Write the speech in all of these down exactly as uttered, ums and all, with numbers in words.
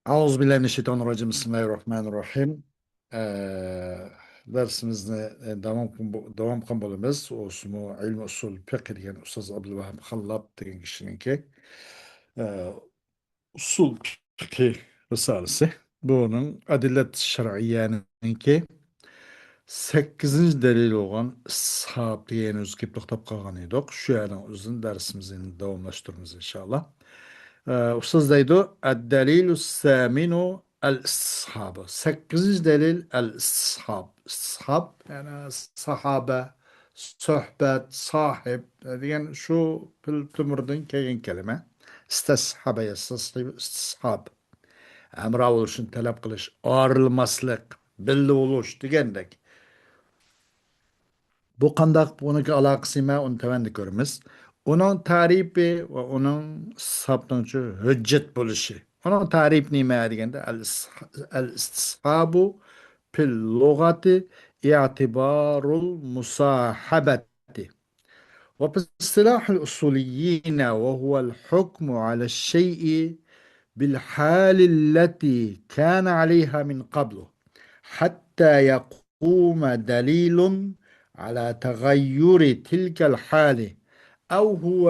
أعوذ بالله من الشيطان الرجيم. بسم الله الرحمن الرحيم. ئە، دەرسىمىزنى، ئە، داۋام قىل-، داۋام قىلغان بولىمىز. ئۇسۇلمۇ ئىلمى ئۇسۇل فىقھ دېگەن ئۇستاز ئابدۇلۋاھاب خاللاپ دېگەن كىشىنىڭكى، ئە، ئۇسۇل فىقھى رىسالىسى. بۇنىڭ ئەدىللەت شەرئىيەنىڭكى سەككىزىنچى دەلىل بولغان ئىستىسھاب دېگەن ئۆزى كېلىپ توختاپ قالغان ئىدۇق. شۇ يەرنىڭ ئۆزىدىن دەرسىمىزنى داۋاملاشتۇرىمىز، ئىنشائاللا. ئە، ئۇستاز دەيدۇ، الدليل الثامن الاستصحاب. سەككىزىنچى دەلىل ئەل ئىستىسھاب. ئىستىسھاب، يەنى ساھابە، سۆھبەت، ساھىب دېگەن شۇ پىل تۆمۈردىن كەلگەن كەلىمە. ئىستەسھابە يەستەسھىبۇ ئىستىسھاب. ھەمراھ بولۇشنى تەلەپ قىلىش، ئايرىلماسلىق، بىللە بولۇش دېگەندەك. بۇ قانداق؟ بۇنىڭكى ئالاقىسى نېمە؟ ئۇنى تۆۋەندە كۆرىمىز. ئۇنىڭ تەرىپى ۋە ئۇنىڭ ئىستىسھابنىڭچۇ ھۆججەت بولۇشى. ئۇنىڭ تەرىپى نېمە دېگەندە، ئەل ئىس-، ئەل ئىستىسھابۇ فىل لۇغەتى ئىتىبارۇل مۇساھەبەتى. وفي اصطلاح الأصوليين وهو الحكم على الشيء بالحال التي كان عليها من قبل حتى يقوم دليل على تغير تلك الحال، أو هو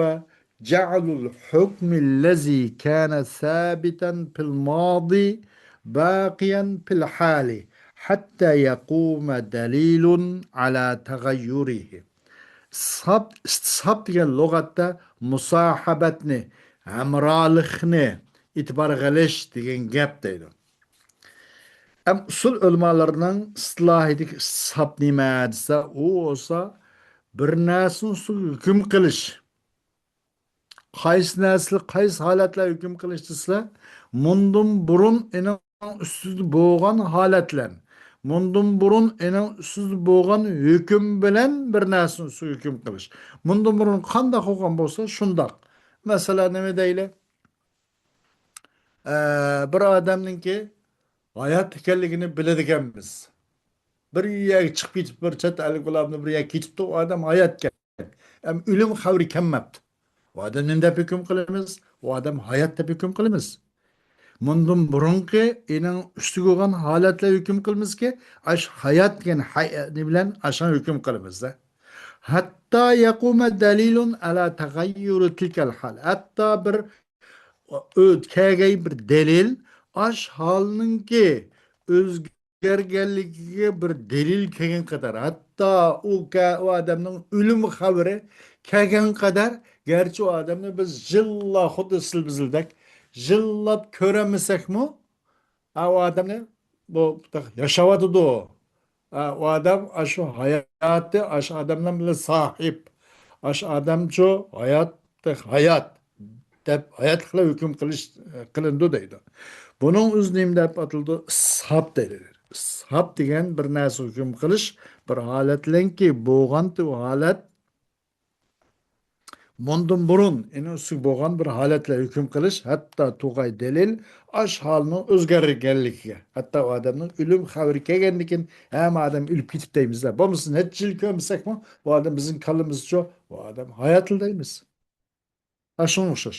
جعل الحكم الذي كان ثابتا في الماضي باقيا في الحال حتى يقوم دليل على تغيره. ئىستىسھاب، ئىستىسھاب دېگەن لۇغەتتە مۇساھەبەتنى، ھەمراھلىقنى ئېتىبارغا ئېلىش دېگەن گەپ دەيدۇ. ئەم ئۇسۇل ئۆلىمالىرىنىڭ ئىستىلاھىدىكى ئىستىسھاب نېمە دېسە، ئۇ بولسا بىر نەرسىنىڭ ئۈستىگە ھۆكۈم قىلىش. قايسى نەرسىلەر، قايسى ھالەتلەر ھۆكۈم قىلىش دېسىلە، مۇندىن بۇرۇن ئېنىڭ ئۈستىدە بولغان ھالەتلەر، مۇندىن بۇرۇن ئېنىڭ ئۈستىدە بولغان ھۆكۈم بىلەن بىر نەرسىنىڭ ئۈستىگە ھۆكۈم قىلىش. مۇندىن بۇرۇن قانداق بولغان بولسا، شۇنداق. مەسىلەن، نېمە دەيلى؟ ئە، بىر ئادەمنىڭكى ھايات ئىكەنلىكىنى بىلىدىكەنمىز. بىر يەرگە چىقىپ كېتىپ، بىر چەت ئەللىك بۇلار بىلەن بىر يەرگە كېتىپتۇ، ئۇ ئادەم ھاياتكەن. ئەم، ئۆلۈم خەۋىرى كەلمەپتۇ. ئۇ ئادەم نېمە دەپ ھۆكۈم قىلىمىز؟ ئۇ ئادەم ھايات دەپ ھۆكۈم قىلىمىز. مۇندىن بۇرۇنقى ئېنىڭ ئۈستىگە بولغان ھالەتلەر ھۆكۈم قىلىمىزكى، ئاش ھايات دېگەن ھەي-، نېمە بىلەن ئاشۇنى ھۆكۈم قىلىمىز-دە. ھەتتا يەقۇمە دەلىلۇن ئەلا تەغەييۇرى تىلكەل ھال. ھەتتا بىر ئۆ-، كەلگەي بىر دەلىل، ئاش ھالنىڭكى ئۆزگەرگەنلىكىگە بىر دەلىل كەلگەن قەدەر، ھەتتا ئۇ كە-، ئۇ ئادەمنىڭ ئۆلۈم خەۋىرى كەلگەن قەدەر، گەرچە ئۇ ئادەمنى بىز يىللا خۇددى سىل بىزىلدەك يىللاپ كۆرەلمىسەكمۇ، ئا، ئۇ ئادەمنى بۇ ياشاۋاتىدۇ. ئا، ئۇ ئادەم ئاشۇ ھاياتى، ئاشۇ ئادەملەر بىلەن ساھىب. ئاشۇ ئادەمچۇ ھايات، ھايات دەپ ھاياتلىقلا ھۆكۈم قىلىش، قىلىنىدۇ دەيدۇ. بۇنىڭ ئۆزى نېمە دەپ ئاتىلىدۇ؟ ئىسسىھاب دەيدۇ. ئىسسىھاب دېگەن بىر نەرسە ھۆكۈم قىلىش، بىر ھالەتلەنكى بولغانتى ئۇ ھالەت، مۇندىن بۇرۇن ئېنىڭ ئۈستىگە بولغان بىر ھالەتلەر ھۆكۈم قىلىش، ھەتتا تۇغاي دەلىل ئاش ھالنىڭ ئۆزگەرگەنلىكىگە، ھەتتا ئۇ ئادەمنىڭ ئۆلۈم خەۋىرى كەلگەندىن كېيىن، ھەممە ئادەم ئۆلۈپ كېتىپ دەيمىز-دە. بولمىسا نەچچە يىل كۆرمىسەكمۇ، بۇ ئادەم بىزنىڭ كاللىمىزچۇ، بۇ ئادەم ھاياتلا دەيمىز. ئاشۇنىڭغا ئوخشاش.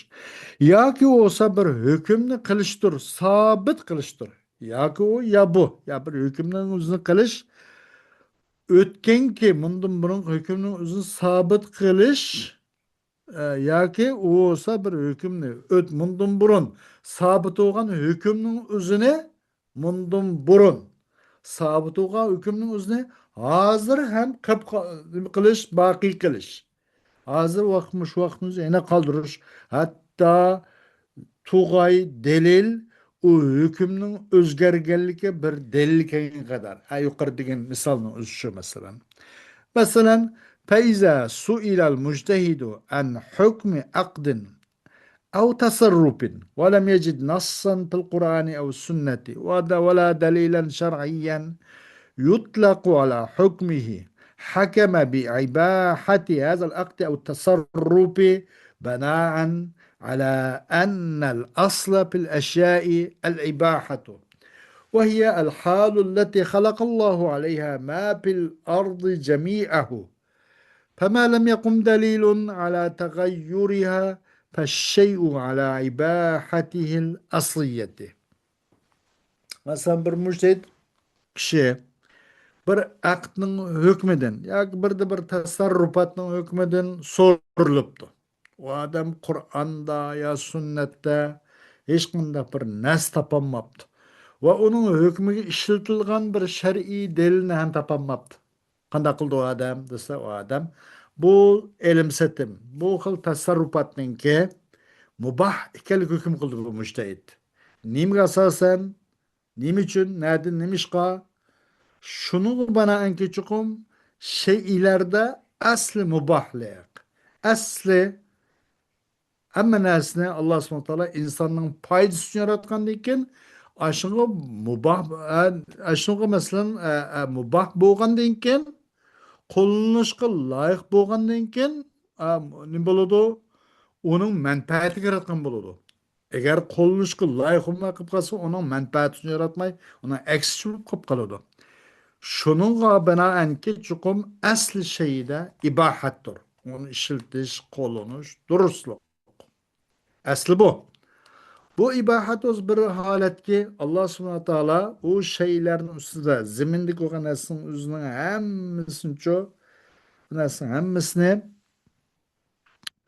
ياكى بولسا بىر ھۆكۈمنى قىلىشتۇر، سابىت قىلىشتۇر. ياكى ئۇ، يا بۇ، يا بىر ھۆكۈمنىڭ ئۆزىنى قىلىش، ئۆتكەنكى، مۇندىن بۇرۇنقى ھۆكۈمنىڭ ئۆزىنى سابىت قىلىش، ئە، ياكى ئۇ بولسا بىر ھۆكۈمنى ئۆت-، مۇندىن بۇرۇن سابىت بولغان ھۆكۈمنىڭ ئۆزىنى، مۇندىن بۇرۇن سابىت بولغان ھۆكۈمنىڭ ئۆزىنى ھازىر ھەم قىپ-، نېمە قىلىش، باقىي قىلىش. ھازىر ۋاقىت، مۇشۇ ۋاقىتنىڭ ئۆزى يەنە قالدۇرۇش. ھەتتا تۇغاي دەلىل ئۇ ھۆكۈمنىڭ ئۆزگەرگەنلىكى بىر دەلىل كەلگەن قەدەر. ھە، يۇقىرى دېگەن مىسالنىڭ ئۆزى شۇ، مەسىلەن. مەسىلەن، فإذا سئل المجتهد عن حكم عقد أو تصرف ولم يجد نصا في القرآن أو السنة ولا دليلا شرعيا يطلق على حكمه حكم بإباحة هذا العقد أو التصرف بناء على أن الأصل في الأشياء الإباحة، وهي الحال التي خلق الله عليها ما في الأرض جميعه، فما لم يقم دليل على تغيرها فالشيء على إباحته الأصلية. مەسىلەن، بىر مۇجتەھىد كىشى بىر ئەقىدنىڭ ھۆكمىدىن ياكى بىردە بىر تەسەررۇپاتنىڭ ھۆكمىدىن سورىلىپتۇ. ئۇ ئادەم قۇرئاندا يا سۈننەتتە ھېچقانداق بىر نەس تاپالماپتۇ ۋە ئۇنىڭ ھۆكمىگە ئىشلىتىلغان بىر شەرئىي دەلىلنى ھەم تاپالماپتۇ. قانداق قىلدى ئۇ ئادەم دېسە، ئۇ ئادەم بۇ ئېلىم سېتىم، بۇ خىل تەسەررۇپاتنىڭكى مۇباھ ئىكەنلىكىگە ھۆكۈم قىلدى بۇ مۇجتەھىد. نېمىگە ئاساسەن؟ نېمە ئۈچۈن؟ نەدىن؟ نېمىشقا؟ شۇنىڭغا بىنائەنكى چوقۇم شەيئىلەردە ئەسلى مۇباھلىق، ئەسلى ھەممە نەرسىنى ئاللا سۇبھانەھۇ ۋە تائالا ئىنساننىڭ پايدىسى ئۈچۈن ياراتقاندىن كېيىن، ئاشۇنىڭغا مۇباھ، ئە، ئاشۇنىڭغا مەسىلەن، ئە، ئە، مۇباھ بولغاندىن كېيىن، قوللىنىشقا لايىق بولغاندىن كېيىن، ئە، نېمە بولىدۇ؟ ئۇنىڭ مەنپەئەتىگە ياراتقان بولىدۇ. ئەگەر قوللىنىشقا لايىق بولماي قېلىپ قالسا، ئۇنىڭ مەنپەئەتى ئۈچۈن ياراتماي، ئۇنىڭ ئەكسىچە بولۇپ قېلىپ قالىدۇ. شۇنىڭغا بىنائەنكى، چوقۇم ئەسلى شەيئىدە ئىباھەتتۇر. ئۇنى ئىشلىتىش، قوللىنىش، دۇرۇسلۇق. ئەسلى بۇ. بۇ ئىباھەت ئۆز بىر ھالەتكى، ئاللا سۇبھانەھۇ ۋە تائالا ئۇ شەيئىلەرنىڭ ئۈستىدە، زېمىندىكى بولغان نەرسىنىڭ ئۆزىنىڭ ھەممىسىنىچۇ، بۇ نەرسىنىڭ ھەممىسىنى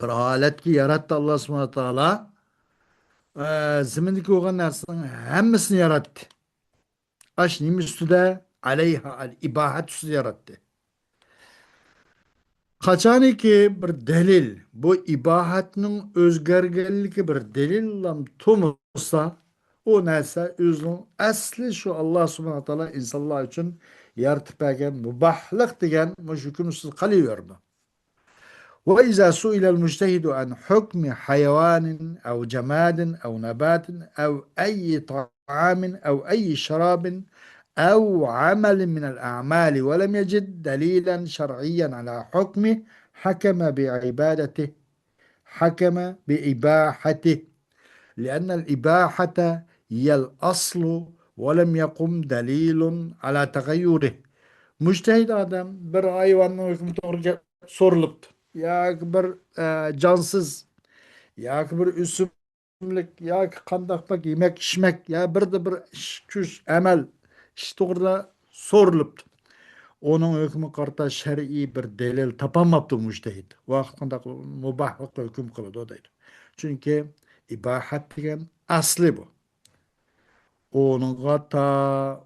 بىر ھالەتكە ياراتتى ئاللا سۇبھانەھۇ ۋە تائالا. ئە، زېمىندىكى بولغان نەرسىنىڭ ھەممىسىنى ياراتتى. ئاش نېمە ئۈستىدە؟ ئەلەيھا، ئەل ئىباھەت ئۈستىدە ياراتتى. قاچانكى بىر دەلىل، بۇ ئىباھەتنىڭ ئۆزگەرگەنلىكى بىر دەلىللا تۇرمىسا، ئۇ نەرسە ئۆزىنىڭ ئەسلى شۇ ئاللا سۇبھانەھۇ ۋە تائالا ئىنسانلار ئۈچۈن يارىتىپ بەرگەن مۇباھلىق دېگەن مۇشۇ ھۆكۈم ئۈستىدە قېلىۋېرىدۇ. وإذا سئل المجتهد عن حكم حيوان أو جماد أو نبات أو أي طعام أو أي شراب أو عمل من الأعمال ولم يجد دليلا شرعيا على حكمه حكم بعبادته، حكم بإباحته، لأن الإباحة هي الأصل ولم يقم دليل على تغيره. مۇجتەھىد ئادەم بىر ھايۋاننىڭ ھۆكمى توغرا سورىلىپتۇ. ياكى بىر، ئە، جانسىز، ياكى بىر ئۆسۈملۈك، ياكى قانداق بىر يېمەك-ئىچمەك، يا بىردە بىر ئىش، چۈش، ئەمەل، ئىش توغرىدا سورىلىپتۇ. ئۇنىڭ ھۆكمىگە قارىتا شەرئىي بىر دەلىل تاپالماپتۇ مۇجتەھىد. ۋاقىت قانداق مۇباھلىققا ھۆكۈم قىلىدۇ دەيدۇ. چۈنكى ئىباھەت دېگەن ئەسلى بۇ. ئۇنىڭغا تا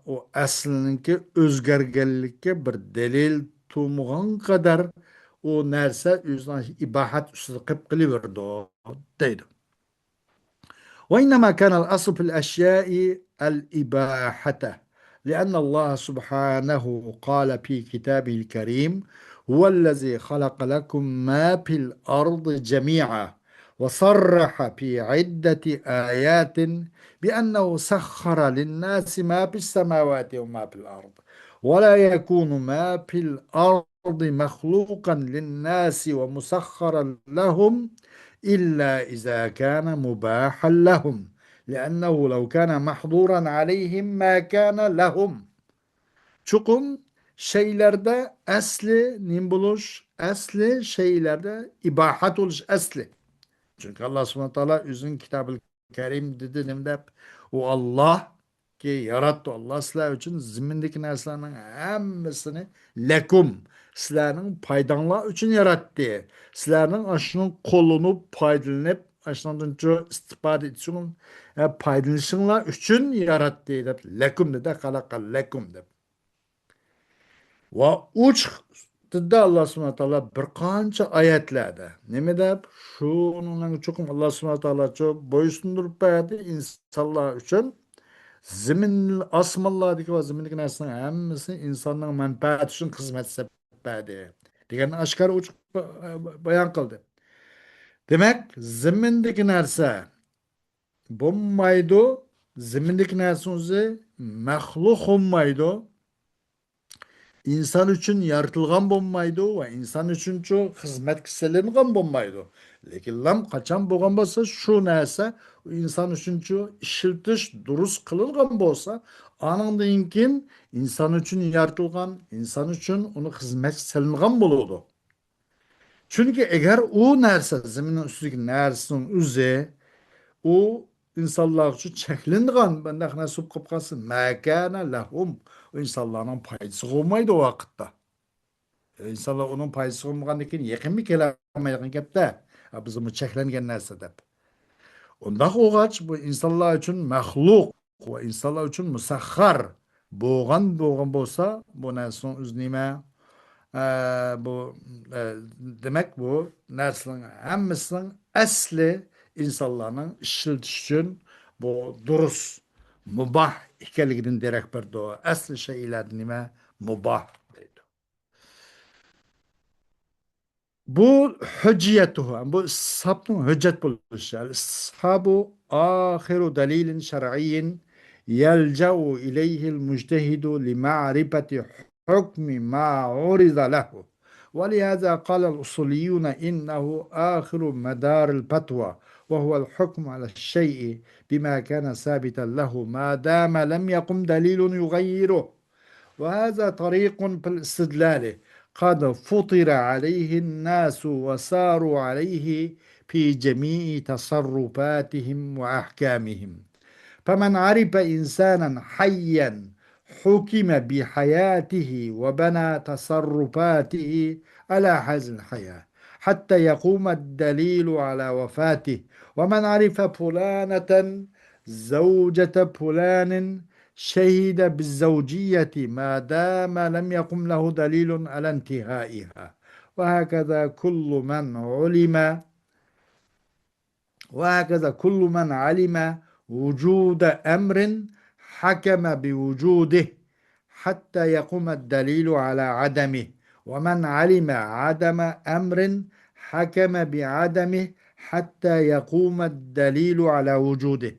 ئۇ ئەسلىنىڭكى ئۆزگەرگەنلىككە بىر دەلىل تۇرمىغان قەدەر ئۇ نەرسە ئۆزىنىڭ ئىباھەت ئۈستىدە قېلىپ قېلىۋېرىدۇ دەيدۇ. وإنما كان الأصل في الأشياء الإباحة، لأن الله سبحانه قال في كتابه الكريم: هو الذي خلق لكم ما في الأرض جميعا وصرح في عدة آيات بأنه سخر للناس ما في السماوات وما في الأرض، ولا يكون ما في الأرض مخلوقا للناس ومسخرا لهم إلا إذا كان مباحا لهم، لأنه لو كان محظورا عليهم ما كان لهم. چوقۇم شەيئىلەردە ئەسلى نېمە بولۇش؟ ئەسلى شەيئىلەردە ئىباھەت بولۇش ئەسلى. چۈنكى ئاللا سۇبھانەھۇ ۋە تائالا ئۆزىنىڭ كىتابىل كەرىم دېدى، نېمە دەپ؟ ئۇ ئاللا كى ياراتتى. ئاللا سىلەر ئۈچۈن زېمىندىكى نەرسىلەرنىڭ ھەممىسىنى لەكۇم، سىلەرنىڭ پايداڭلار ئۈچۈن ياراتتى. سىلەرنىڭ ئاشۇنىڭ قوللىنىپ، پايدىلىنىپ، ئاشۇنىڭدىن چۇ ئىستىپادە ئېتىشىڭ، ھە، پايدىلىنىشىڭلار ئۈچۈن ياراتتى دەپ، لەكۇم دېدى، خەلەقە لەكۇم دەپ. ۋە ئوچۇق دېدى ئاللا سۇبھانەھۇ ۋە تائالا بىر قانچە ئايەتلەردە. نېمە دەپ؟ شۇنىڭ چوقۇم ئاللا سۇبھانەھۇ ۋە تائالا چۇ بويسۇندۇرۇپ بەردى ئىنسانلار ئۈچۈن. زېمىن، ئاسمانلاردىكى ۋە زېمىندىكى نەرسىنىڭ ھەممىسى ئىنساننىڭ مەنپەئەتى ئۈچۈن خىزمەت بەردى دېگەننى ئاشكارا ئوچۇق بايان قىلدى. دېمەك، زېمىندىكى نەرسە بولمايدۇ، زېمىندىكى نەرسىنىڭ ئۆزى مەخلۇق بولمايدۇ، ئىنسان ئۈچۈن يارىتىلغان بولمايدۇ ۋە ئىنسان ئۈچۈنچۇ خىزمەتكە سېلىنغان بولمايدۇ. لېكىنلام قاچان بولغان بولسا، شۇ نەرسە ئىنسان ئۈچۈنچۇ ئىشلىتىش دۇرۇس قىلىنغان بولسا، ئانىڭدىن كېيىن ئىنسان ئۈچۈن يارىتىلغان، ئىنسان ئۈچۈن ئۇنى خىزمەتكە سېلىنغان بولىدۇ. چۈنكى ئەگەر ئۇ نەرسە، زېمىننىڭ ئۈستىدىكى نەرسىنىڭ ئۆزى، ئۇ ئىنسانلار ئۈچۈن چەكلىنىدىغان بۇنداق نەرسە بولۇپ قالسا، ما كان لهم، ئۇ ئىنسانلارنىڭ پايدىسىغا بولمايدۇ ئۇ ۋاقىتتا. ئىنسانلار ئۇنىڭ پايدىسىغا بولمىغاندىن كېيىن يېقىنمۇ كېلەلمەيدىغان گەپتە. بىز بۇ چەكلەنگەن نەرسە دەپ. ئۇنداق بولغاچ، بۇ ئىنسانلار ئۈچۈن مەخلۇق ۋە ئىنسانلار ئۈچۈن مۇسەخخەر بولغان، بولغان بولسا، بۇ نەرسىنىڭ ئۆزى نېمە؟ ئە، بۇ، ئە، دېمەك، بۇ نەرسىنىڭ ھەممىسىنىڭ ئەسلى ئىنسانلارنىڭ ئىشلىتىش ئۈچۈن بۇ دۇرۇس، مۇباھ ئىكەنلىكىدىن دېرەك بېرىدۇ. ئەسلى شەيئىلەردە نېمە؟ مۇباھ دەيدۇ. بۇ ھۆججىيەتۇھۇ، بۇ ئىستىسھابنىڭ ھۆججەت بولۇشى. الاستصحاب آخر دليل شرعي يلجأ إليه المجتهد لمعرفة حكم ما عرض له. ولهذا قال الأصوليون إنه آخر مدار الفتوى، وهو الحكم على الشيء بما كان ثابتا له ما دام لم يقم دليل يغيره. وهذا طريق في الاستدلال قد فطر عليه الناس وساروا عليه في جميع تصرفاتهم وأحكامهم. فمن عرف إنسانا حيا حكم بحياته وبنى تصرفاته على هذه الحياة حتى يقوم الدليل على وفاته. ومن عرف فلانة زوجة فلان شهد بالزوجية ما دام لم يقم له دليل على انتهائها. وهكذا كل من علم، وهكذا كل من علم وجود أمر حكم بوجوده حتى يقوم الدليل على عدمه، ومن علم عدم أمر حكم بعدمه حتى يقوم الدليل على وجوده.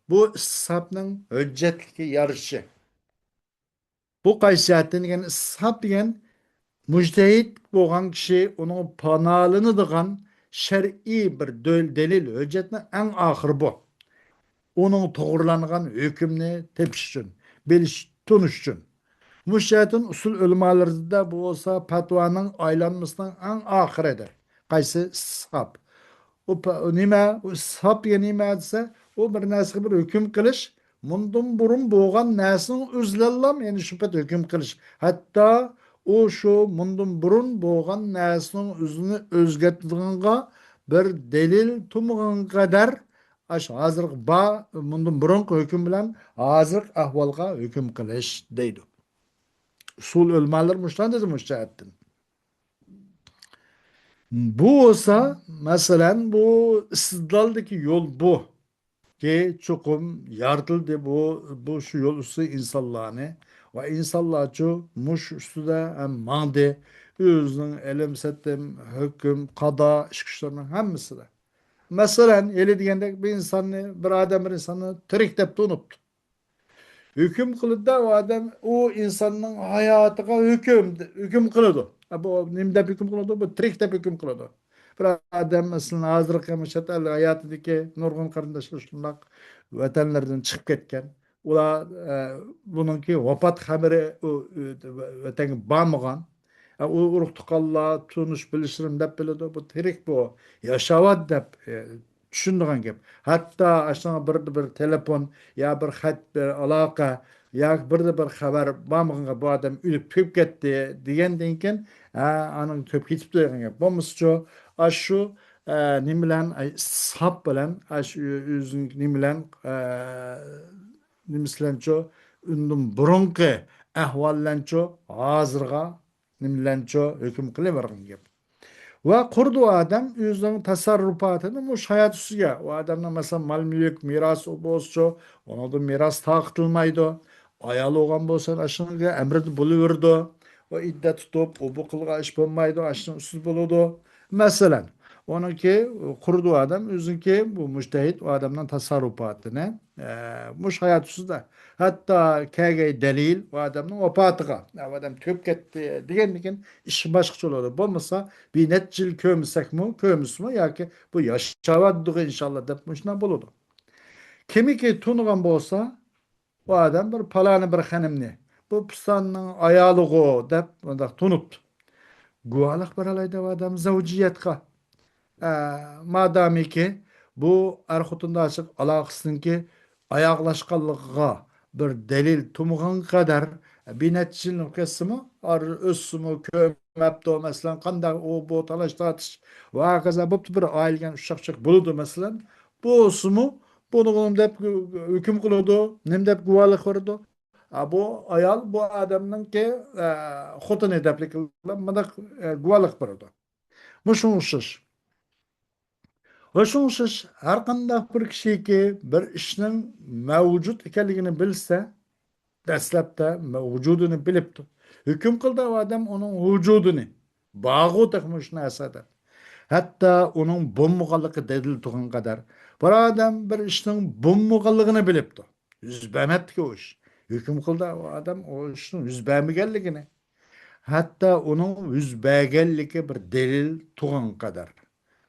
بۇ ئىستىسھابنىڭ ھۆججەتلىكى يارىشى. بۇ قايسى جەھەتتىن دېگەن، ئىستىسھاب دېگەن مۇجتەھىد بولغان كىشى، ئۇنىڭ پانالىنىدىغان شەرئىي بىر دۆل-، دەلىل، ھۆججەتنىڭ ئەڭ ئاخىرى بۇ. ئۇنىڭ توغرىلانغان ھۆكۈمنى تېپىش ئۈچۈن، بىلىش، تونۇش ئۈچۈن. مۇشۇ جەھەتتىن ئۇسۇل ئۆلىمالىرىدا بولسا پەتىۋانىڭ ئايلانمىسىنىڭ ئەڭ ئاخىرىدە. قايسى؟ ئىستىسھاب. ئۇ پە-، ئۇ نېمە؟ ئۇ ئىستىسھاب دېگەن نېمە دېسە، ئۇ بىر نەرسىگە بىر ھۆكۈم قىلىش، مۇندىن بۇرۇن بولغان نەرسىنىڭ ئۆزىلەنلام، يەنى شۇ پەت ھۆكۈم قىلىش. ھەتتا ئۇ شۇ مۇندىن بۇرۇن بولغان نەرسىنىڭ ئۆزىنى ئۆزگەرتىدىغانغا بىر دەلىل تۇمىغان قەدەر، ئاشۇ ھازىرقى بار، مۇندىن بۇرۇنقى ھۆكۈم بىلەن ھازىرقى ئەھۋالغا ھۆكۈم قىلىش دەيدۇ. ئۇسۇل ئۆلىمالىرى مۇشۇنداق دېدى مۇشۇ جەھەتتىن. بۇ بولسا، مەسىلەن، بۇ ئىستىدلالدىكى يول بۇ. كى چوقۇم يارىتىلدى بۇ، بۇ شۇ يول ئۈستىدە ئىنسانلارنى. ۋە ئىنسانلارچۇ مۇشۇ ئۈستىدە ھەم ماڭدى. ئۆزىنىڭ ئىلىم سېتىم، ھۆكۈم، قادا، ئىش كۈچلىرىنىڭ ھەممىسىدە. مەسىلەن، ھېلى دېگەندەك بىر ئىنساننى، بىر ئادەم بىر ئىنساننى تىرىك دەپ تونۇپتۇ. ھۆكۈم قىلىدىدا ئۇ ئادەم، ئۇ ئىنساننىڭ ھاياتىغا ھۆكۈم، ھۆكۈم قىلىدۇ. ئە، بۇ نېمە دەپ ھۆكۈم قىلىدۇ؟ بۇ تىرىك دەپ ھۆكۈم قىلىدۇ. بىر ئادەم، مەسىلەن، ھازىرقى چەت ئەل ھاياتىدىكى نۇرغۇن قېرىنداشلار شۇنداق ۋەتەنلىرىدىن چىقىپ كەتكەن. ئۇلار، ئە، بۇنىڭكى ۋاپات خەۋىرى ئۇ، ئۇ، ۋەتەنگە بارمىغان. ئە، ئۇ ئۇرۇق-تۇغقانلار، تونۇش-بىلىشلىرىم دەپ بىلىدۇ. بۇ تىرىك، بۇ ياشاۋات دەپ، ئە، چۈشىنىدىغان گەپ. ھەتتا ئاشۇنىڭغا بىردە بىر تېلېفون يا بىر خەت، بىر ئالاقە ياكى بىردە بىر خەۋەر بارمىغانغا بۇ ئادەم ئۆلۈپ تۈگەپ كەتتى دېگەندىن كېيىن، ھە، ئانىڭ تۈگەپ كېتىپتۇ دېگەن گەپ. بولمىسىچۇ، ئاشۇ، ئە، نېمە بىلەن، ئاي، ئىستىسھاب بىلەن، ئاشۇ ئۆزىنىڭ نېمە بىلەن، ئە، نېمىسى بىلەنچۇ، ئۇندىن بۇرۇنقى ئەھۋال بىلەنچۇ، ھازىرغا نېمە بىلەنچۇ ھۆكۈم قىلىۋەرگەن گەپ. ۋە قۇرىدۇ ئادەم ئۆزىنىڭ تەسەررۇپاتىنى مۇشۇ ھايات ئۈستىگە. ئۇ ئادەمنىڭ، مەسىلەن، مال-مۈلۈك، مىراسى بولسىچۇ، ئۇنىڭدىن مىراس تارقىتىلمايدۇ. ئايالى بولغان بولسا، ئاشۇنىڭغا ئەمرىدە بولۇۋېرىدۇ. ئۇ ئىددەت تۇتۇپ، ئۇ بۇ قىلغان ئىش بولمايدۇ، ئاشۇنىڭ ئۈستىدە بولىدۇ. مەسىلەن، ئۇنىڭكى قۇرىدۇ ئادەم، ئۆزىنىڭكى بۇ مۇجتەھىد ئۇ ئادەمنىڭ تەسەررۇپاتىنى، ئە، مۇشۇ ھايات ئۈستىدە. ھەتتا كەلگەي دەلىل ئۇ ئادەمنىڭ ۋاپاتىغا، ئۇ ئادەم تۈگەپ كەتتى دېگەندىن كېيىن ئىش باشقىچە بولىدۇ. بولمىسا، بىر نەچچە يىل كۆرمىسەكمۇ، كۆرمىسىمۇ ياكى بۇ ياشاۋاتىدىغۇ ئىنشاللا دەپ مۇشۇنداق بولىدۇ. كىمكى تونۇغان بولسا، ئۇ ئادەم بىر پالانى بىر خېنىمنى، بۇ پىستاننىڭ ئايالىغۇ دەپ مۇنداق تونۇپتۇ. گۇۋاھلىق بېرەلەيدۇ ئۇ ئادەم زەۋجىيەتقا. ئە، مادامىكى بۇ ئەر-خوتۇندا ئاشۇ ئالاقىسىنىڭكى ئاياغلاشقانلىقىغا بىر دەلىل تۇغۇنغا قەدەر، بىر نەچچە يىل كەتسىمۇ، ئار-، ئۆتسىمۇ، كۆرمەپتۇ، مەسىلەن، قانداق ئۇ، بۇ تالاش-تارتىش ۋە ھاكازا بوپتۇ، بىر ئائىلە دېگەن ئۇششاق-چۈششەك بولىدۇ، مەسىلەن. بولسىمۇ، بۇنى نېمە دەپ ھۆكۈم قىلىدۇ، نېمە دەپ گۇۋاھلىق بېرىدۇ؟ ئا، بۇ ئايال بۇ ئادەمنىڭكى، ئە، خوتۇنى دەپلىك مۇنداق، ئە، گۇۋاھلىق بېرىدۇ. مۇشۇنىڭغا ئوخشاش. ۋە شۇنىڭغا ئوخشاش، ھەر قانداق بىر كىشىكى بىر ئىشنىڭ مەۋجۇت ئىكەنلىكىنى بىلسە، دەسلەپتە مە-، ۋۇجۇدىنى بىلىپتۇ. ھۆكۈم قىلدى ئۇ ئادەم ئۇنىڭ ۋۇجۇدىنى. بارغۇ تېخىمۇ شۇ نەرسە دەپ. ھەتتا ئۇنىڭ بولمىغانلىقى دەلىل تۇغان قەدەر. بىر ئادەم بىر ئىشنىڭ بولمىغانلىقىنى بىلىپتۇ. يۈز بەرمەپتىكەن ئۇ ئىش. ھۆكۈم قىلدى ئۇ ئادەم ئۇ ئىشنىڭ يۈز بەرمىگەنلىكىنى. ھەتتا ئۇنىڭ يۈز بەرگەنلىكى بىر دەلىل تۇغان قەدەر.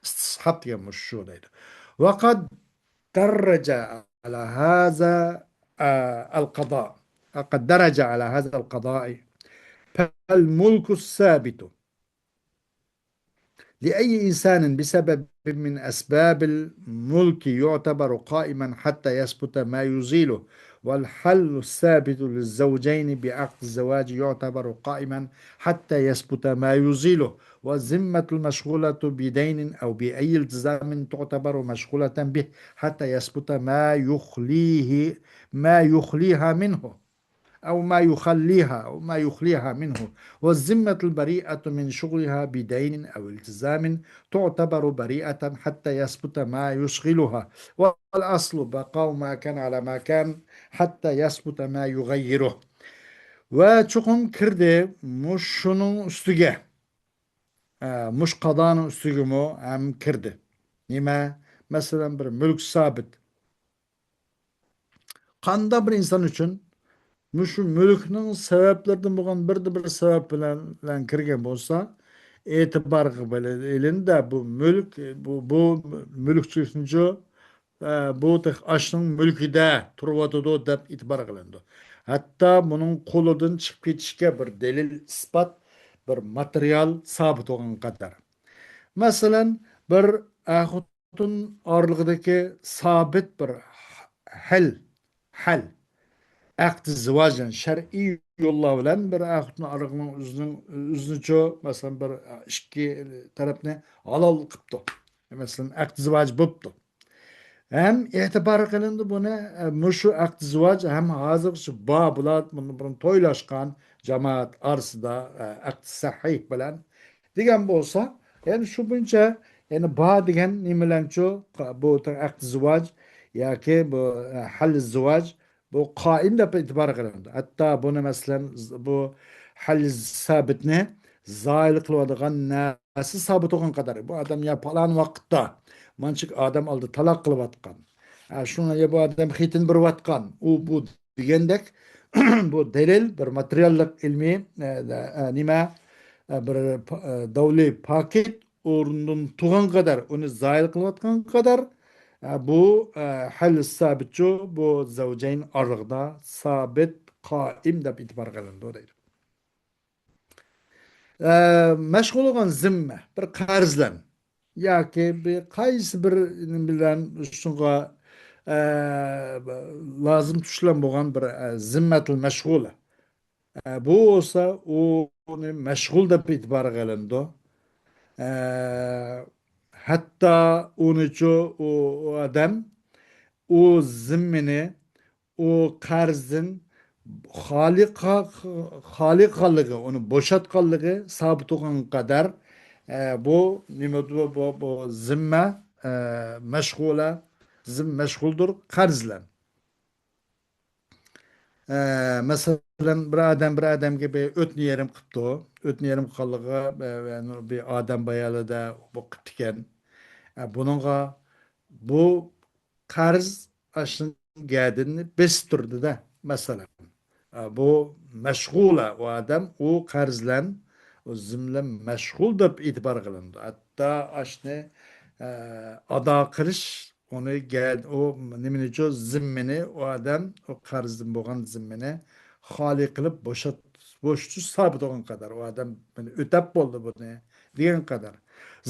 ئىستىسھاب دېگەن مۇشۇ دەيدۇ. وقد درج على هذا، آه، القضاء. وقد درج على هذا القضاء. فالملك الثابت لأي إنسان بسبب من أسباب الملك يعتبر قائما حتى يثبت ما يزيله، والحل الثابت للزوجين بعقد الزواج يعتبر قائما حتى يثبت ما يزيله، والذمة المشغولة بدين أو بأي التزام تعتبر مشغولة به حتى يثبت ما يخليه، ما يخليها منه. أو ما يخليها، أو ما يخليها منه، والذمة البريئة من شغلها بدين أو التزام تعتبر بريئة حتى يثبت ما يشغلها، والأصل بقاء ما كان على ما كان حتى يثبت ما يغيره. ۋە چوقۇم كىردى مۇشۇنىڭ ئۈستىگە، ئە، مۇشۇ قازانىڭ ئۈستىگىمۇ ھەم كىردى. نېمە؟ مەسىلەن، بىر مۈلۈك سابىت. قانداق بىر ئىنسان ئۈچۈن مۇشۇ مۈلۈكنىڭ سەۋەبلىرىدىن بولغان بىردە بىر سەۋەب بىلەن، بىلەن كىرگەن بولسا، ئېتىبارغا بىلىنىدۇ، بۇ مۈلۈك، بۇ، بۇ مۈلۈكچىلىكنىچۇ، ئە، بۇ تېخى ئاشۇنىڭ مۈلكىدە تۇرۇۋاتىدۇ دەپ ئېتىبار قىلىنىدۇ. ھەتتا بۇنىڭ قولىدىن چىقىپ كېتىشكە بىر دەلىل، ئىسپات، بىر ماتېرىيال سابىت بولغان قەدەر. مەسىلەن، بىر ئەر-خوتۇن ئارىلىقىدىكى سابىت بىر ھەل، ھەل، ئەقدى زىۋاج، يەنى شەرئىي يوللار بىلەن بىر ئەر-خوتۇن ئارىلىقىنىڭ ئۆزىنىڭ، ئۆزىنىچۇ، مەسىلەن، بىر ئىككى تەرەپنى ھالال قىپتۇ. مەسىلەن، ئەقدى زىۋاج بوپتۇ. ھەم ئېتىبار قىلىنىدۇ بۇنى، ئە، مۇشۇ ئەقدى زىۋاج ھەم ھازىرغىچە بار بۇلار، بۇنى بۇرۇن تويلاشقان جامائەت ئارىسىدا، ئە، ئەقدى سەھىھ بىلەن دېگەن بولسا، يەنى شۇ بويىچە، يەنى بار دېگەن نېمە بىلەنچۇ، بۇ ئەقدى زىۋاج ياكى بۇ، ئە، ھەل زىۋاج، بۇ قائىم دەپ ئېتىبار قىلىنىدۇ. ھەتتا بۇنى، مەسىلەن، بۇ ھەل سابىتنى زايىل قىلىۋاتىدىغان نەرسە سابىت بولغان قەدەر، بۇ ئادەم يا پالان ۋاقىتتا مانچىك ئادەم ئالدى تالاق قىلىۋاتقان، ئە، شۇڭا يا بۇ ئادەم خېتىن بېرىۋاتقان، ئۇ، بۇ دېگەندەك، بۇ دەلىل، بىر ماتېرىياللىق ئىلمىي، ئە، ئە، نېمە، ئە، بىر پا-، ئە، داۋلى پاكىت ئورنىدىن تۇغان قەدەر، ئۇنى زايىل قىلىۋاتقان قەدەر، ئە، بۇ، ئە، ھەل سابىتچۇ، بۇ زەۋجەين ئارىلىقىدا سابىت، قائىم دەپ ئېتىبار قىلىنىدۇ دەيدۇ. ئە، مەشغۇل بولغان زىممە، بىر قەرزلەن ياكى بىر قايسى بىر نېمە بىلەن شۇنىڭغا، ئە، لازىم تۇتۇشلان بولغان بىر، ئە، زىممەتىل مەشغۇلە. ئە، بۇ بولسا ئۇنى مەشغۇل دەپ ئېتىبارغا ئېلىنىدۇ. ئە، ھەتتا ئۇنىچۇ، ئۇ، ئۇ ئادەم ئۇ زىممىنى ئۇ قەرزدىن خالىي قا-، خالىي قالغانلىقى، ئۇنى بوشاتقانلىقى سابىت بولغان قەدەر، ئە، بۇ نېمە بۇ، بۇ، بۇ زىممە، ئە، مەشغۇلە، زىم مەشغۇلدۇر قەرز بىلەن. ئە، مەسىلەن، بىر ئادەم بىر ئادەمگە بىر ئۆتنە يېرىم قىپتۇ. ئۆتنە يېرىم قىلغانلىقىغا، ئە، ئە، بىر ئادەم بايالىدا بۇ قىپتىكەن. ئە، بۇنىڭغا بۇ قەرز ئاشنىڭ گەدىنىنى بېسىپ تۇردى-دە، مەسىلەن. ئە، بۇ مەشغۇلە، ئۇ ئادەم، ئۇ قەرز بىلەن، ئۇ زىممە مەشغۇل دەپ ئېتىبار قىلىنىدۇ. ھەتتا ئاشنى، ئە، ئادا قىلىش، ئۇنى گە-، ئۇ نېمىنىچۇ، زىممىنى، ئۇ ئادەم، ئۇ قەرزدىن بولغان زىممىنى خالىي قىلىپ بوشات-، بوشىتىش سابىت بولغان قەدەر، ئۇ ئادەم مانا ئۆتەپ بولدى بۇنى، دېگەن قەدەر.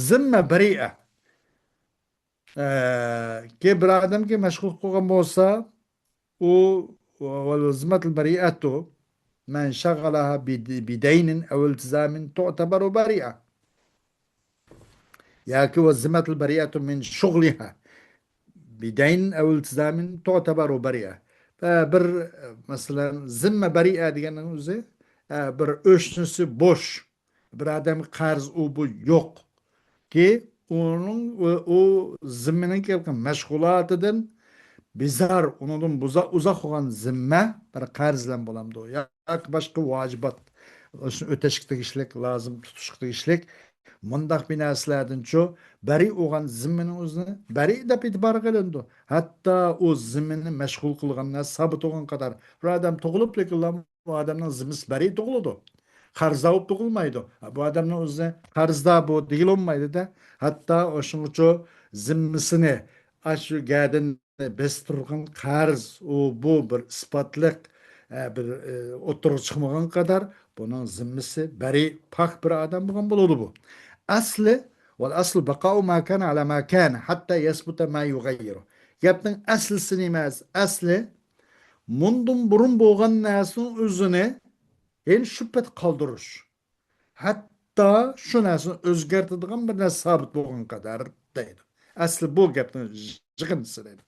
زىممە بەرىئە. ئە، كى بىر ئادەمگە مەشغۇل قىلغان بولسا، ئۇ، والذمة البريئة من شغلها بد-، بدين أو التزام تعتبر بريئة. ياكى والذمة البريئة من شغلها بدين أو التزام تعتبر بريئة. ئە، بىر، مەسىلەن، زىممە بەرىئە دېگەننىڭ ئۆزى، ئە، بىر ئۆشنىسى بوش، بىر ئادەمگە قەرز ئۇ بۇ يوق. كى ئۇنىڭ، ئۇ، ئۇ زىممىنىڭ كەلگەن مەشغۇلاتىدىن بىزار، ئۇنىڭدىن بۇزا-، ئۇزاق بولغان زىممە بىر قەرز بىلەن بولامدۇ؟ ياكى باشقا ۋاجىبات، شۇنى ئۆتەشكە تېگىشلىك، لازىم تۇتۇشقا تېگىشلىك مۇنداق بىر نەرسىلەردىنچۇ، بەرىئ بولغان زىممىنىڭ ئۆزىنى بەرىئ دەپ ئېتىبارغا ئېلىنىدۇ. ھەتتا ئۇ زىممىنى مەشغۇل قىلغان نەرسە سابىت بولغان قەدەر، بىر ئادەم تۇغۇلۇپ، لېكىنلا ئۇ ئادەمنىڭ زىممىسى بەرىئ تۇغۇلىدۇ. قەرزدار بولۇپ تۇغۇلمايدۇ. بۇ ئادەمنىڭ ئۆزىنى قەرزدار بۇ دېگىلى بولمايدۇ-دە. ھەتتا ئاشۇنىڭغىچۇ زىممىسىنى، ئاشۇ گەدىنىنى بېسىپ تۇرغان قەرز، ئۇ بۇ بىر ئىسپاتلىق، ئە، بىر، ئە، ئوتتۇرىغا چىقمىغان قەدەر بۇنىڭ زىممىسى بەرىئ، پاك بىر ئادەم بولغان بولىدۇ بۇ. ئەسلى، والأصل بقاء ما كان على ما كان حتى يثبت ما يغيره. گەپنىڭ ئەسلىسى نېمە؟ ئەسلى، مۇندىن بۇرۇن بولغان نەرسىنىڭ ئۆزىنى يەنە شۇ پەت قالدۇرۇش. ھەتتا شۇ نەرسىنى ئۆزگەرتىدىغان بىر نەرسە سابىت بولغان قەدەر دەيدۇ. ئەسلى بۇ گەپنىڭ يىغىندىسى دەيدۇ.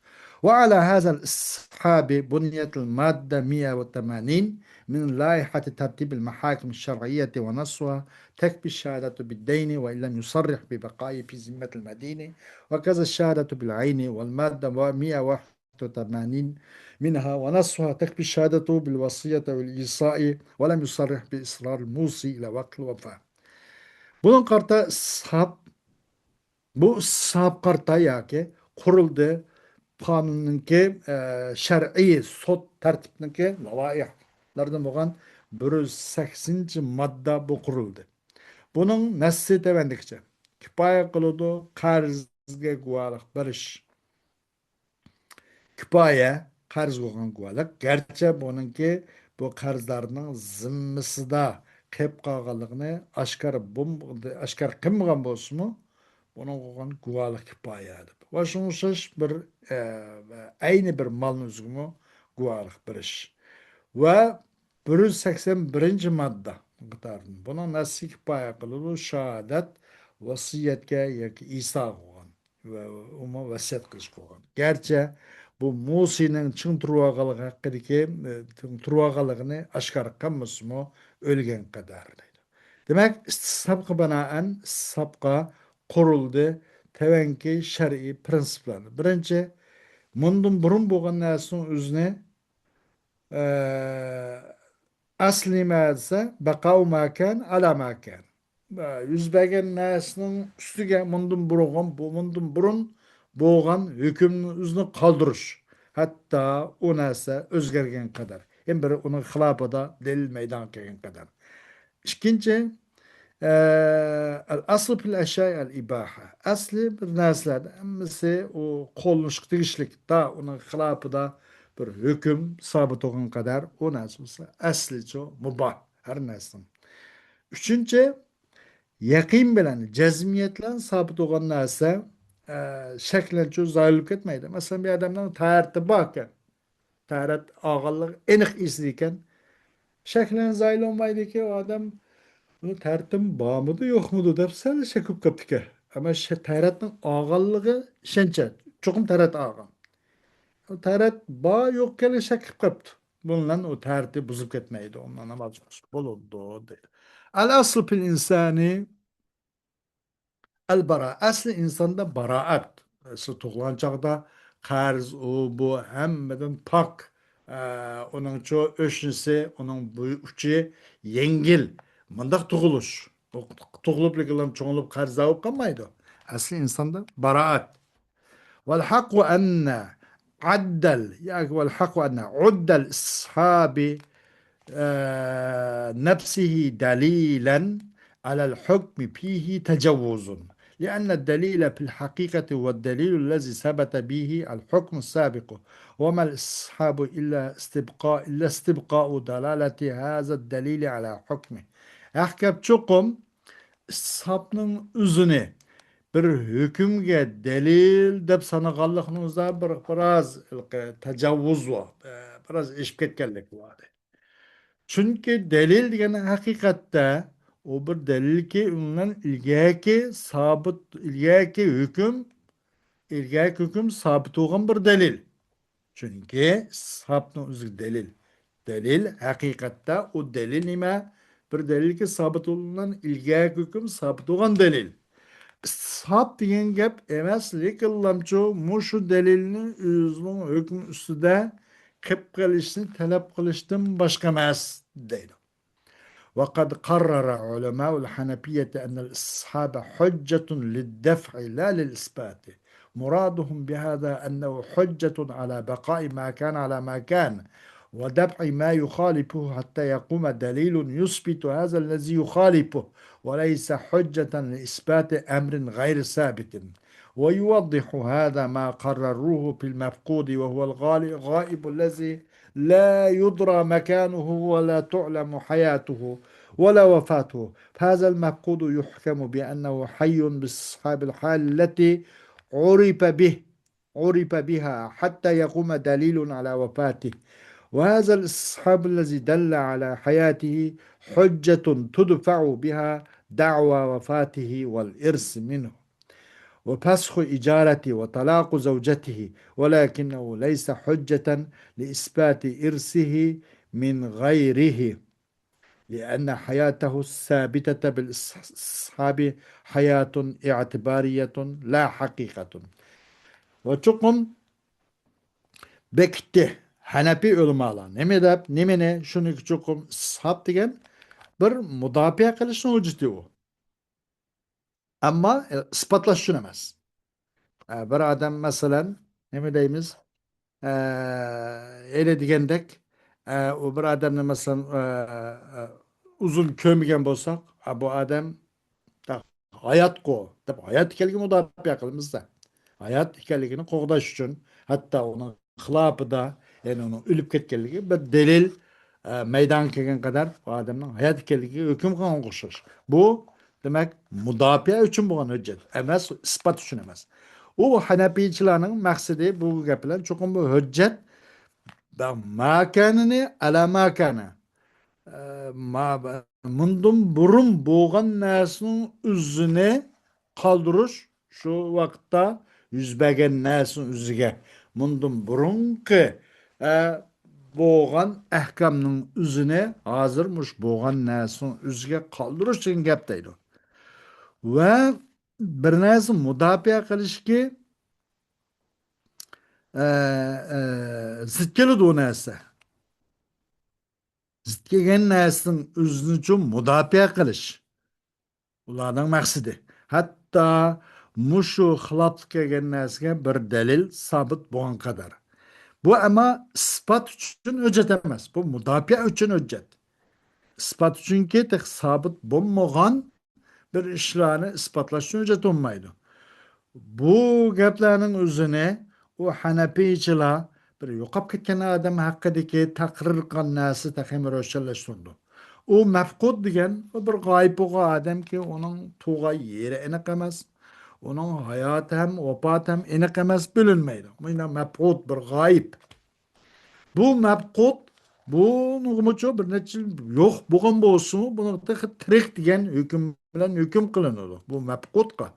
وعلى هذا الاستصحاب بنيت المادة مية وثمانين من لائحة ترتيب المحاكم الشرعية ونصها تكفي الشهادة بالدين وإن لم يصرح ببقائه في ذمة المدين، وكذا الشهادة بالعين، والمادة مية وثمانين منها ونصها تكفي الشهادة بالوصية والإيصاء ولم يصرح بإصرار الموصي إلى وقت الوفاة. بۇنىڭغا قارىتا ئىستىسھاب، بۇ ئىستىسھاب قارىتا ياكى قۇرۇلدى قانۇننىڭكى، ئە، شەرئىي سوت تەرتىپنىڭكى لەۋائىھلىرىدىن بولغان بىر يۈز سەكسىنىنچى ماددا بۇ قۇرۇلدى. بۇنىڭ نەسسى تۆۋەندىكىچە. كۇپايە قىلىدۇ، قەرزگە گۇۋاھلىق بېرىش. كۇپايە، قەرز بولغان گۇۋاھلىق، گەرچە بۇنىڭكى بۇ قەرزدارنىڭ زىممىسىدا قېلىپ قالغانلىقىنى ئاشكارا بوم-، ئاشكارا قىلمىغان بولسىمۇ، بۇنىڭغا بولغان گۇۋاھلىق كۇپايە دەپ. ۋە شۇڭا ئوخشاش بىر، ئە، ئەينى بىر مالنى ئۆزىگىمۇ گۇۋاھلىق بېرىش. ۋە بىر يۈز سەكسەن بىرىنچى ماددا قاتارىدىن. بۇنىڭ نەسسى كۇپايە قىلىدۇ، شاھادەت، ۋەسىيەتكە ياكى ئىساغا بولغان. ۋە ئۇمۇ ۋەسىيەت قىلىش قىلغان. گەرچە بۇ مۇسىنىڭ چىڭ تۇرۇۋالغانلىقى ھەققىدىكى، ئە، چىڭ تۇرۇۋالغانلىقىنى ئاشكارا قىلمىسىمۇ، ئۆلگەن قەدەر دەيدۇ. دېمەك، ئىستىسھابقا بىنائەن، ئىستىسھابقا قۇرۇلدى تەۋەنكى شەرئىي پرىنسىپلارنى. بىرىنچى، مۇندىن بۇرۇن بولغان نەرسىنىڭ ئۆزىنى، ئە، ئەسلى نېمە دېسە، بەقاۋ ماكان ئالا ماكان. يۈز بەرگەن نەرسىنىڭ ئۈستىگە مۇندىن بۇرۇن، بۇ، مۇندىن بۇرۇن بولغان ھۆكۈمنى ئۆزىنى قالدۇرۇش. ھەتتا ئۇ نەرسە ئۆزگەرگەن قەدەر. يەنى بىر ئۇنىڭ خىلاپىدا دەلىل مەيدانغا كەلگەن قەدەر. ئىككىنچى، ئە، الأصل في الأشياء الإباحة. ئەسلى بىر نەرسىلەردە ھەممىسى ئۇ قوللىنىشقا تېگىشلىك. تا ئۇنىڭ خىلاپىدا بىر ھۆكۈم سابىت بولغان قەدەر ئۇ نەرسە بولسا ئەسلىچۇ مۇباھ ھەر نەرسىنىڭ. ئۈچىنچى، يەقىن بىلەن، جەزمىيەت بىلەن سابىت بولغان نەرسە، ئە، شەك بىلەنچۇ زايىل بولۇپ كەتمەيدۇ. مەسىلەن، بىر ئادەمنىڭ تەھارىتى باركەن، تەھارەت ئالغانلىقى ئېنىق ئېسىدىكەن، شەك بىلەن زايىل بولمايدىكى، ئۇ ئادەم بۇ تەھارىتىم بارمىدۇ، يوقمىدۇ دەپ سەل شەك بولۇپ قاپتىكەن. ئەمما شە-، تەھارەتنىڭ ئالغانلىقى ئىشەنچ، چوقۇم تەھارەت ئالغان. تەھارەت بار، يوق ئىكەنلىكىگە شەك قىلىپ قاپتۇ. بۇنىڭ بىلەن ئۇ تەھارىتى بۇزۇلۇپ كەتمەيدۇ، ئۇنىڭ نامازى بولىدۇ، دەيدۇ. الأصل في الإنسان البراءة. ئەسلى ئىنساندا بارائەت. ئەسلى تۇغۇلغان چاغدا قەرز، ئۇ، بۇ ھەممىدىن پاك. ئە، ئۇنىڭچۇ ئۆشنىسى، ئۇنىڭ بويى ئۇچى يەڭگىل. مۇنداق تۇغۇلۇش. ئۇ تۇغۇلۇپ، لېكىن چوڭىلىپ قەرزدار بولۇپ قالمايدۇ. ئەسلى ئىنساندا باراءەت. والحق أن عد ال-، ياكى والحق أن عد الاستصحاب، آه، نفسه دليلا على الحكم فيه تجوز، لأن الدليل في الحقيقة هو الدليل الذي ثبت به الحكم السابق، وما الاستصحاب إلا استبقاء، إلا استبقاء دلالة هذا الدليل على حكمه. ھەقىقەت چوقۇم ئىستىسھابنىڭ ئۆزىنى بىر ھۆكۈمگە دەلىل دەپ سانىغانلىقىڭىزدا بىر، بىراز تاجاۋۇز بار، بىراز ئېشىپ كەتكەنلىك بار. چۈنكى دەلىل دېگەن ھەقىقەتتە ئۇ بىر دەلىلكى، ئۇنىڭ ئىلگەركى سابىت، ئىلگەركى ھۆكۈم، ئىلگەركى ھۆكۈم سابىت بولغان بىر دەلىل. چۈنكى ئىستىسھابنىڭ ئۆزى دەلىل. دەلىل ھەقىقەتتە ئۇ دەلىل نېمە؟ بىر دەلىلكى سابىت بولغان، ئىلگەركى ھۆكۈم سابىت بولغان دەلىل. ئىستىسھاب دېگەن گەپ ئەمەس، لېكىنلامچۇ مۇشۇ دەلىلنى ئۆزىنىڭ ھۆكمى ئۈستىدە قىلىپ قېلىشنى تەلەپ قىلىشتىن باشقا ئەمەس، دەيدۇ. وقد قرر علماء الحنفية أن الاستصحاب حجة للدفع لا للإثبات. مرادهم بهذا أنه حجة على بقاء ما كان على ما كان، ودفع ما يخالفه حتى يقوم دليل يثبت هذا الذي يخالفه، وليس حجة لإثبات أمر غير ثابت. ويوضح هذا ما قرروه في المفقود، وهو الغالي-، الغائب الذي لا يدرى مكانه ولا تعلم حياته ولا وفاته. فهذا المفقود يحكم بأنه حي باستصحاب الحال التي عرف به، عرف بها حتى يقوم دليل على وفاته. وهذا الاستصحاب الذي دل على حياته حجة تدفع بها دعوى وفاته والإرث منه، وفسخ إجارته وطلاق زوجته، ولكنه ليس حجة لإثبات إرثه من غيره، لأن حياته الثابتة بالاستصحاب حياة اعتبارية لا حقيقة. ۋە چوقۇم بېكىتتى ھەنەپىي ئۆلىمالار. نېمە دەپ، نېمىنى؟ شۇنى چوقۇم ئىستىسھاب دېگەن بىر مۇداپىئە قىلىشنىڭ ھۆججىتى ئۇ. ئەمما، ئە، ئىسپاتلاش ئۈچۈن ئەمەس. ئە، بىر ئادەم، مەسىلەن، نېمە دەيمىز؟ ئە، ھېلى دېگەندەك، ئە، ئۇ بىر ئادەمنى، مەسىلەن، ئە، ئە، ئۇزۇن كۆرمىگەن بولساق، ئە، بۇ ئادەم ھاياتقۇ دەپ، ھايات ئىكەنلىكىنى مۇداپىئە قىلىمىز-دە. ھايات ئىكەنلىكىنى قوغداش ئۈچۈن، ھەتتا ئۇنىڭ خىلاپىدا، يەنى ئۇنىڭ ئۆلۈپ كەتكەنلىكى بىر دەلىل، ئە، مەيدانغا كەلگەن قەدەر ئۇ ئادەمنىڭ ھايات ئىكەنلىكىگە ھۆكۈم قىلغانغا ئوخشاش. بۇ، دېمەك، مۇداپىئە ئۈچۈن بولغان ھۆججەت ئەمەس، ئىسپات ئۈچۈن ئەمەس. ئۇ ھەنەپىيچىلارنىڭ مەقسىتى بۇ گەپ بىلەن چوقۇم بۇ ھۆججەت ماكانىنى ئەلا ماكانە، ئە، ما-، مۇندىن بۇرۇن بولغان نەرسىنىڭ ئىزىنى قالدۇرۇش، شۇ ۋاقىتتا يۈز بەرگەن نەرسىنىڭ ئىزىگە مۇندىن بۇرۇنقى، ئە، بولغان ئەھكامنىڭ ئىزىنى ھازىر مۇشۇ بولغان نەرسىنىڭ ئىزىگە قالدۇرۇش دېگەن گەپ دەيدۇ. ۋە بىر نەرسە مۇداپىئە قىلىشكە، ئە، ئە، زىت كېلىدۇ ئۇ نەرسە. زىت كەلگەن نەرسىنىڭ ئۆزىنىچۇ مۇداپىئە قىلىش ئۇلارنىڭ مەقسىتى. ھەتتا مۇشۇ خىلاپلىق كەلگەن نەرسىگە بىر دەلىل سابىت بولغان قەدەر. بۇ ئەمما ئىسپات ئۈچۈن ھۆججەت ئەمەس، بۇ مۇداپىئە ئۈچۈن ھۆججەت. ئىسپات ئۈچۈنكى تېخى سابىت بولمىغان بىر ئىشلارنى ئىسپاتلاش ئۈچۈن ھۆججەت بولمايدۇ. بۇ گەپلەرنىڭ ئۆزىنى ئۇ ھەنەپىيچىلار بىر يوقاپ كەتكەن ئادەم ھەققىدىكى تەقرىر قىلغان نەرسە تېخىمۇ روشەنلەشتۈرىدۇ. ئۇ مەپقۇد دېگەن، ئۇ بىر غايىب بولغان ئادەمكى، ئۇنىڭ تۇغان يېرى ئېنىق ئەمەس. ئۇنىڭ ھاياتى ھەم ۋاپاتى ھەم ئېنىق ئەمەس، بىلىنمەيدۇ. مۇشۇنداق مەپقۇد، بىر غايىب. بۇ مەپقۇت، بۇنىڭغىمۇچۇ بىر نەچچە يىل يوق بولغان بولسىمۇ، بۇنىڭغا تېخى تىرىك دېگەن ھۆكۈم بىلەن ھۆكۈم قىلىنىدۇ. بۇ مەپقۇتقا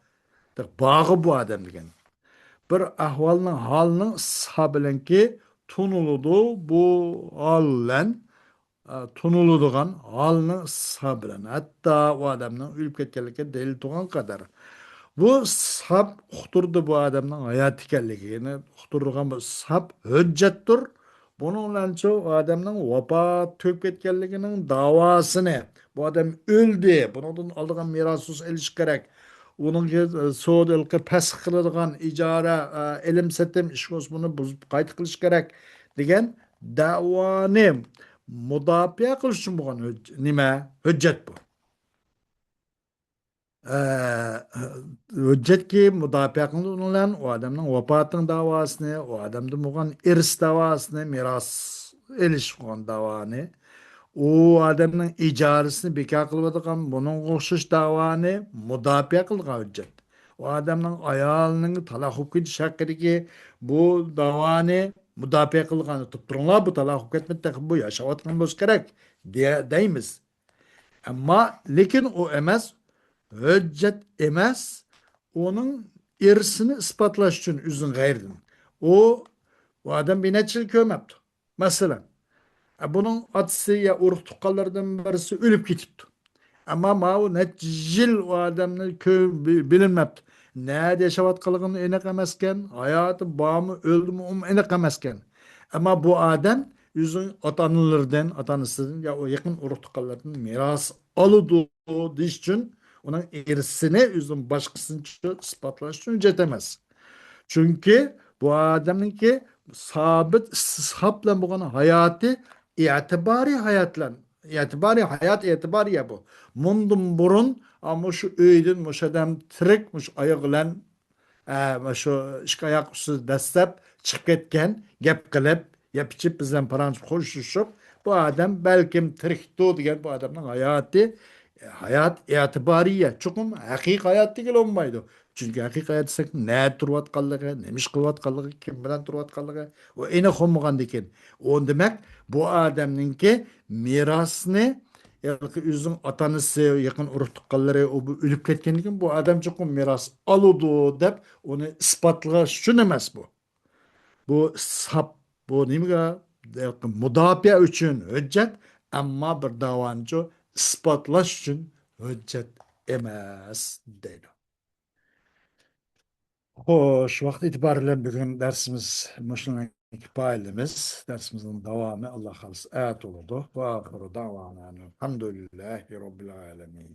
تېخى بارغۇ بۇ ئادەم دېگەن. بىر ئەھۋالنىڭ، ھالنىڭ ئىستىسھابى بىلەنكى تونۇلىدۇ. بۇ ھال بىلەن، ئە، تونۇلىدىغان ھالنىڭ ئىستىسھابى بىلەن. ھەتتا ئۇ ئادەمنىڭ ئۆلۈپ كەتكەنلىكىگە دەلىل تۇرغان قەدەر. بۇ ئىستىسھاب ئۇقتۇرىدۇ بۇ ئادەمنىڭ ھايات ئىكەنلىكىنى، ئۇقتۇرىدىغان بۇ ئىستىسھاب ھۆججەتتۇر. بۇنىڭ بىلەنچۇ ئۇ ئادەمنىڭ ۋاپات تۆكۈپ كەتكەنلىكىنىڭ داۋاسىنى، بۇ ئادەم ئۆلدى، بۇنىڭدىن ئالىدىغان مىراسى ئېلىش كېرەك. ئۇنىڭ، ئە، سودا ھېلىقى پەسخ قىلىدىغان ئىجارە، ئە، ئېلىم سېتىم ئىش بولسا بۇنى بۇزۇپ قايتا قىلىش كېرەك دېگەن دەۋانى مۇداپىئە قىلىش ئۈچۈن بولغان ھۆج-، نېمە؟ ھۆججەت بۇ. ئە، ھۆججەتكى مۇداپىئە قىلىنىدۇ بۇنىڭ بىلەن ئۇ ئادەمنىڭ ۋاپاتىنىڭ داۋاسىنى، ئۇ ئادەمدىن بولغان ئىرس داۋاسىنى، مىراس ئېلىش بولغان داۋانى، ئۇ ئادەمنىڭ ئىجارىسىنى بىكار قىلىۋاتقان بۇنىڭغا ئوخشاش داۋانى مۇداپىئە قىلىدىغان ھۆججەت. بۇ ئادەمنىڭ ئايالىنىڭ تالاق بولۇپ كېتىش ھەققىدىكى بۇ داۋانى مۇداپىئە قىلغان، تۇرۇپ تۇرۇڭلار، بۇ تالاق بولۇپ كەتمىدى، تېخى بۇ ياشاۋاتقان بولسا كېرەك، دېيە-، دەيمىز. ئەمما، لېكىن ئۇ ئەمەس، ھۆججەت ئەمەس، ئۇنىڭ ئىرسىنى ئىسپاتلاش ئۈچۈن ئۆزىنىڭ غەيرىدىن. ئۇ، ئۇ ئادەم بىر نەچچە يىل كۆرمەپتۇ. مەسىلەن، ئە، بۇنىڭ ئاتىسى يا ئۇرۇق تۇغقانلىرىدىن بىرسى ئۆلۈپ كېتىپتۇ. ئەمما ماۋۇ نەچچە يىل ئۇ ئادەمنى كۆ-، بى-، بىلىنمەپتۇ. نەدە ياشاۋاتقانلىقىمۇ ئېنىق ئەمەسكەن، ھاياتى بارمۇ، ئۆلدىمۇ، ئۇمۇ ئېنىق ئەمەسكەن. ئەمما بۇ ئادەم ئۆزىنىڭ ئاتا-ئانىلىرىدىن، ئاتا-ئانىسىدىن يا ئۇ يېقىن ئۇرۇق-تۇغقانلىرىدىن مىراس ئالىدۇ دېيىش ئۈچۈن ئۇنىڭ ئىرسىنى ئۆزىنىڭ باشقىسىنىڭچە ئىسپاتلاش ئۈچۈن ھۆججەت ئەمەس. چۈنكى بۇ ئادەمنىڭكى سابىت ئىستىسھاب بىلەن بولغان ھاياتى ئېتىبارىي ھايات بىلەن، ئېتىبارىي ھايات ئېتىبارىي بۇ. مۇندىن بۇرۇن، ئا، مۇشۇ ئۆيدىن مۇشۇ ئادەم تىرىك، مۇشۇ ئاياغ بىلەن ئە، شۇ ئىككى ئاياق ئۈستىدە دەسسەپ چىقىپ كەتكەن، گەپ قىلىپ، يەپ ئىچىپ، بىز بىلەن پاراڭ خوشلىشىپ، بۇ ئادەم بەلكىم تىرىكتۇ دېگەن بۇ ئادەمنىڭ ھاياتى، ھايات ئېتىبارىيە، چوقۇم ھەقىقىي ھايات دېگىلى بولمايدۇ. چۈنكى ھەقىقىي ھايات دېسەك، نەدە تۇرۇۋاتقانلىقى، نېمە ئىش قىلىۋاتقانلىقى، كىم بىلەن تۇرۇۋاتقانلىقى، ئۇ ئېنىق بولمىغاندىكىن، ئۇ دېمەك، بۇ ئادەمنىڭكى مىراسنى ھېلىقى ئۆزىنىڭ ئاتا-ئانىسى، يېقىن ئۇرۇق-تۇغقانلىرى، ئۇ بۇ ئۆلۈپ كەتكەندىن كېيىن بۇ ئادەم چوقۇم مىراس ئالىدۇ دەپ ئۇنى ئىسپاتلاش ئۈچۈن ئەمەس بۇ. بۇ ئىسپات، بۇ نېمىگە؟ مۇداپىئە ئۈچۈن ھۆججەت، ئەمما بىر داۋانىچۇ ئىسپاتلاش ئۈچۈن ھۆججەت ئەمەس دەيدۇ. خوش، ۋاقىت ئېتىبارى بىلەن بۈگۈن دەرسىمىز مۇشۇنىڭ كۇپايىلىمىز. دەرسىمىزنىڭ داۋامى، ئاللا خالىسا، ئەتە بولىدۇ. ۋە ئاخىرۇ داۋانا ئەلھەمدۇلىللاھى رەببىل ئالەمىن.